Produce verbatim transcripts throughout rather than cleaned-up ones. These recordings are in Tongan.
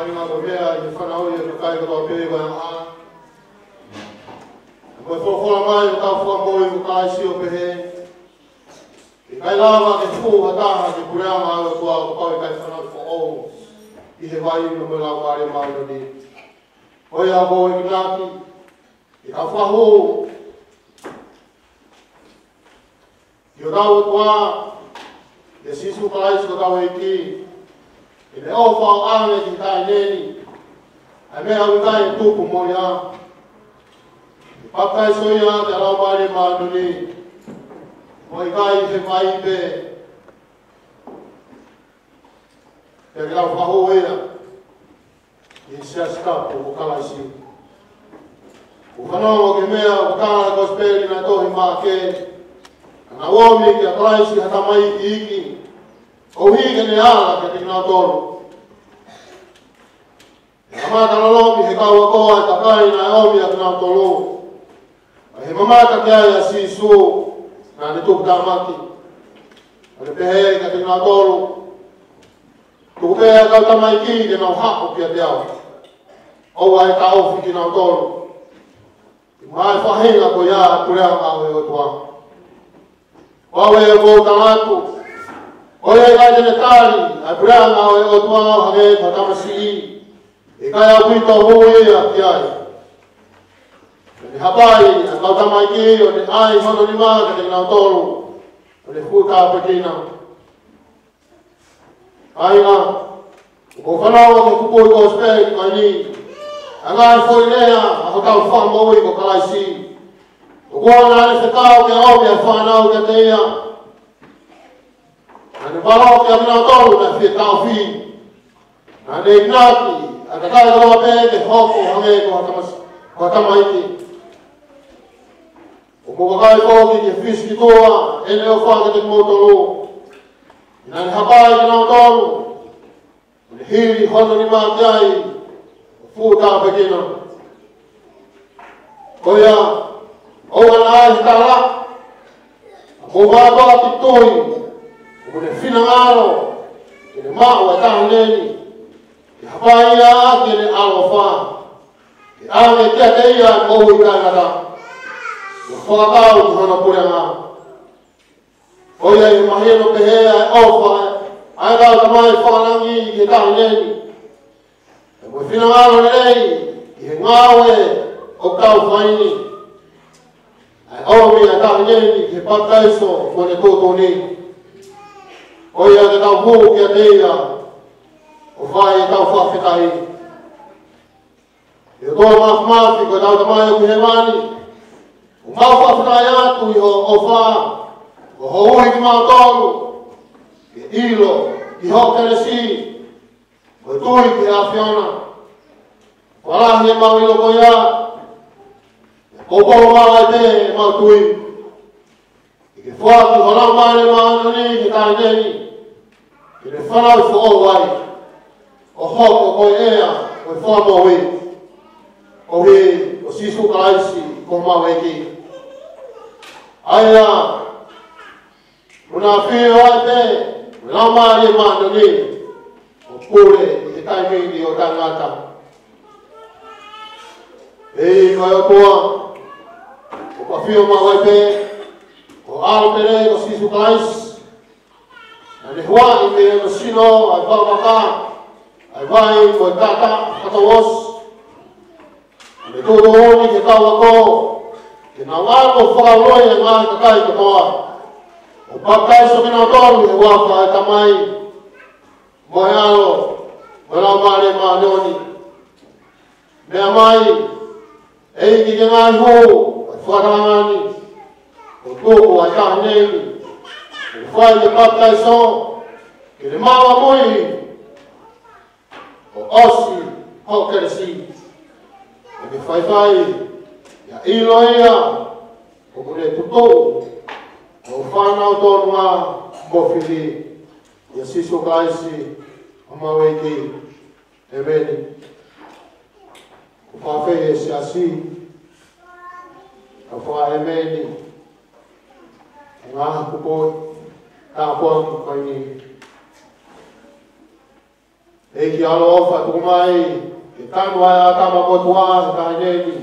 Ko e meʻa ʻi he fanauʻi ʻa e kakai kotoa pē ko e ʻaʻa. Ko e folofola mai ʻa hotau Fakamoʻui ko Kalaisi ʻo pehē, ʻikai lava ke hū ha taha ki he Puleʻanga ʻo e ʻOtua ʻo kapau ʻe ʻikai fanauʻi foʻou ʻi he vai mo e Laumālie Māʻoniʻoni. Ko ia ʻoku ou enginaki ke tau fakahū ki hotau ʻOtua, ʻia Sīsū Kalaisi ko hotau ʻEiki, ʻi heʻene ʻofa ʻoange ki he taʻahine ni ʻa e meʻa ʻoku ʻikai tupu mo ia, ke papitaiso ia ʻaki ʻa e Laumālie Māʻoniʻoni, mo ʻikai he vai pē, pea ke tau fakahū ia ʻi he Siasi Tapu ʻo Kalaisi. ʻOku fanongo ki he meʻa ʻoku tala ʻe he Kosipeli naʻe tohi ʻe Maʻake, naʻa nau ʻomi kia Kalaisi ha tamaiki iiki, koeʻuhi ke ne ala kiate kinautolu. Naʻe kamata lolomi ʻe he kau ako ʻa e kakai naʻe ʻomi ʻa kinautolu, ʻi he mamata ki ai ʻa Sīsū, naʻa ne tuputāmaki. Naʻa ne pehē kiate kinautolu, Tuku pē ʻa e kau tamaiki ke nau haʻu kiate au, ʻoua ʻe taʻofi kinautolu, ʻi he ngaahi faʻahinga ko ia ʻo e Puleʻanga ʻo e ʻOtua. Ko au ē ʻoku ou tala atu, ko ia ʻe ʻikai te ne tali ʻa e Puleʻanga ʻo e ʻOtua ʻo hangē ko ha tamasiʻi, ʻe ʻikai ʻaupito hū ia ki ai. Pea ne hapai ʻa e kau tamaiki, ʻo ne ʻai hono nima kiate kinautolu, ʻo ne fuʻu tāpuekina. Kāinga, ʻoku ou fanongo ki he kupuʻi Kosipeli ko eni, ʻa e ngaahi foʻi lea ʻa hotau Fakamoʻui ko Kalaisi. Ko ia naʻa ne fekau ke ʻomi ʻa e fānau kiate ia, naʻa ne valoki ʻa kinautolu naʻe fie taʻofi. Naʻa ne enginaki ʻa e kakai kotoa pē ke hoko ʻo hangē ko ha tamas-, ko ha tamaiki. ʻOku mou vakai foki ki he fisi ki tuʻa ʻene ʻofa kiate kimoutolu. Naʻa ne hapai kinautolu, ʻo ne hili hono nima ki ai, ʻo fuʻu tāpuekina. Ko ia, ʻoua naʻa ʻi he tala, ʻa e mou mātuʻaki tui, ʻoku ne finangalo ke ne maʻu ʻa e taʻahine ni, ke hapai ia ʻaki ʻene ʻaloʻofa, ke ʻoange kiate ia ʻa e moʻui taʻengata, ʻo fakakau ki hono Puleʻanga. Ko ia ʻi he mahino pehē ʻa e ʻofa ʻa e Tamai Fakalangi ki he taʻahine ni, pea mo e finangalo lelei ʻi he ngāue ʻoku tau fai ni, ʻa e ʻomi ʻa e taʻahine ni ki he papitaiso mo ʻene tuʻutuʻuni. Ko ia ke tau hū kiate ia ʻo fai ʻetau fakafetaʻi. ʻE ʻOtua Māfimafi, ko ʻetau Tamai ʻoku ʻi hēvani, ʻoku mau fakafetaʻi atu ʻi hoʻo ʻofa, ʻo hoʻo ui kimautolu ke ʻilo ʻi hoʻo kelesi, mo e tui ki he ʻAfiona. Fakalahi ʻemau ʻilo ko ia, pea poupou maʻu ai pē ʻemau tui, ke ke foaki ho Laumālie Māʻoniʻoni ki he taʻahine ni, ke ne fanauʻi foʻou ai, ʻo hoko ko e ʻea ʻo e Fakamoʻui, koeʻuhi ko Sīsū Kalaisi ko homau ʻEiki. ʻA ia ʻoku na ʻafio ai pē mo e Laumālie Māʻoniʻoni, ʻo pule ʻi he taimi ni ʻo taʻengata. ʻEiki ko e ʻOtua, ʻoku ʻafio maʻu ai pē ho ʻAlo pele ko Sīsū Kalaisi, naʻa ne huaʻi mei hono sino ʻa e vakavaka, ʻa e vai mo e taʻataʻa fakatouʻosi. Naʻa ne tuʻutuʻuni ki he kau ako ke nau ʻalu ʻo fakauloʻi ʻa e ngaahi kakai kotoa, ʻo papitaiso kinautolu ʻi he huafa ʻo e Tamai, mo e ʻAlo, mo e Laumālie Māʻoniʻoni. Meʻa mai, ʻEiki, ke ngaahi hū ʻa e fakatahaʻanga ni, ʻo tuku ʻa e taʻahine ni ke fai ʻa e papitaiso, ke ne maʻu ʻa e moʻui, ʻo ʻosi hoʻo kelesi. Ke ke faifai ia ʻo ʻilo ia ʻoku ne tuʻutuʻu ʻa hoʻo fānau tōnunga mo fili, ʻia Sīsū Kalaisi homau ʻEiki. ʻEmeni. Ko e fakaafeʻi ʻe he Siasi, ka fakaʻemeni ʻa e ngaahi kupuʻi tāpuaki ko eni. ʻEiki ʻaloʻofa, tuku mai ke tanu ʻa e ʻĀtama motuʻa he taʻahine ni,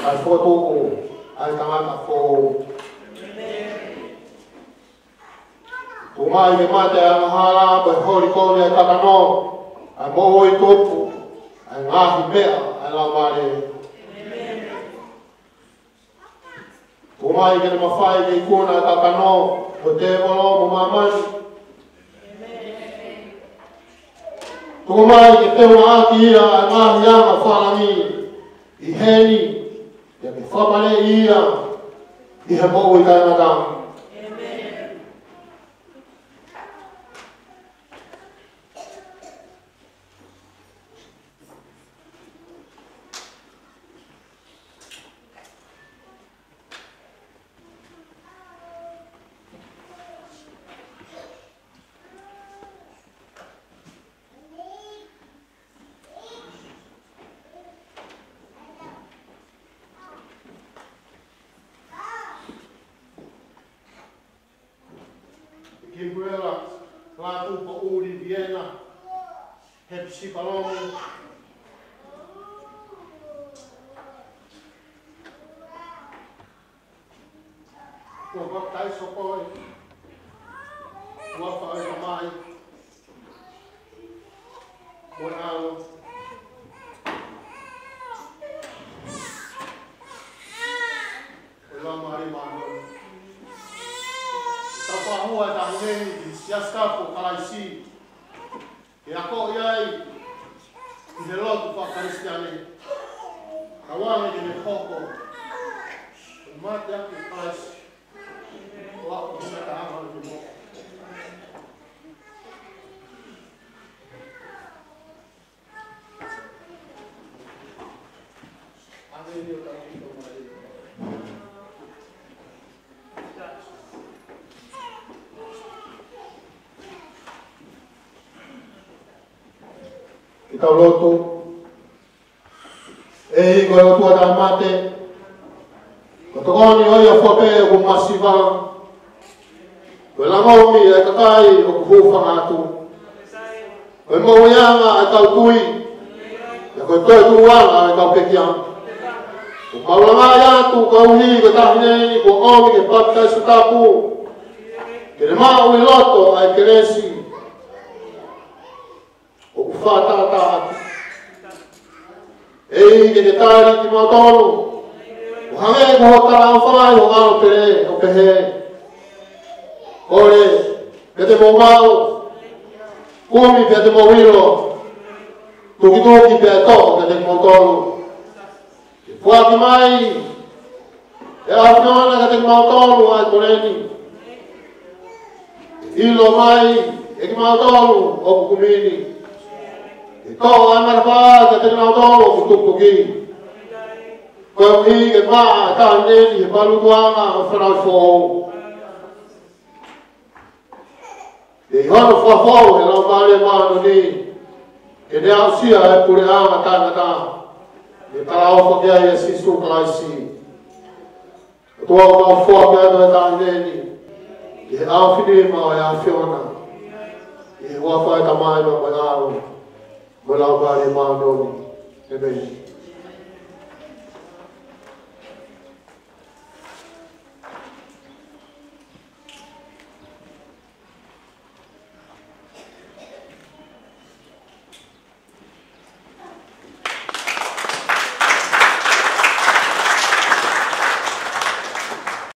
kae fokotuʻu ʻa e tangata foʻou. Tuku mai ke mate ʻa e angahala, ko e holi kovi ʻa e kakano, kae moʻui tupu ʻa e ngaahi meʻa ʻa e Laumālie. Tuku mai ke ne mafai ke ikuna ʻa e kakano, ko e tēvolo mo māmani. Tuku mai ke teungaʻaki ia ʻa e ngaahi anga fakalangi ʻi heni, pea ke fakapaleʻi ia ʻi he moʻui taʻengata. Kimpuela Lātūpaʻuli Viena, hepisipa Lomu. Kuo papitaiso koe ʻi he huafa ʻo e Tamai mo e ʻAlo mo e Laumālie Māʻoniʻoni. Tau fakahū ʻa e taʻahine ni ki he Siasi Tapu ʻo Kalaisi, ke akoʻi ai ʻi he lotu faka-Kalisitiane, kae ʻoange ke ne hoko ko e mateaki ʻo Kalaisi, ʻo aʻu ki he taʻataʻa ʻo e moʻui. Ke tau lotu. ʻEiki ko e ʻOtua taʻemate, ko e tokoni ʻo ia fua pē ʻoku masiva, ko e langomi ʻa e kakai ʻoku hūfanga atu, ko e moʻuiʻanga ʻa e kau tui, pea ko e toetuʻuʻanga ʻa e kau pekia. ʻOku mau langaʻi atu koeʻuhi ko e taʻahine ni kuo ʻomi ki he papitaiso tapu, ke ne maʻu ʻi loto ʻa e kelesi ʻoku fakatātā atu. ʻEiki, ke ke tali kimautolu, ʻo hangē ko hoʻo talaʻofa ʻi ho ʻAlo pele, ʻo pehē: Kole, pea te mou maʻu; kumi, pea te mou ʻilo; tukituki, pea ʻe toʻo kiate kimoutolu. Ke foaki mai ʻe he ʻAfiona kiate kimautolu ʻa e kole ni. Ke ʻilo mai ʻe kimautolu ʻoku kumi ni. Ke toʻo ʻa e matapā kiate kimautolu ʻoku tukituki, koeʻuhi ke maʻa ʻa e taʻahine ni ʻi he valutuʻanga ʻo e fanauʻi foʻou. Ke ʻi hono fakafou ʻe he Laumālie Māʻoniʻoni, ke ne aʻusia ʻa e puleʻanga taʻengata. Ke talaʻofa ki ai ʻa Sīsū Kalaisi. ʻOtua, ʻoku mau foaki atu ʻa e taʻahine ni ki he ʻaofinima ʻo e ʻAfiona, ʻi he huafa ʻo e Tamai, mo e ʻAlo, mo e Laumālie Māʻoniʻoni. ʻĒmeni.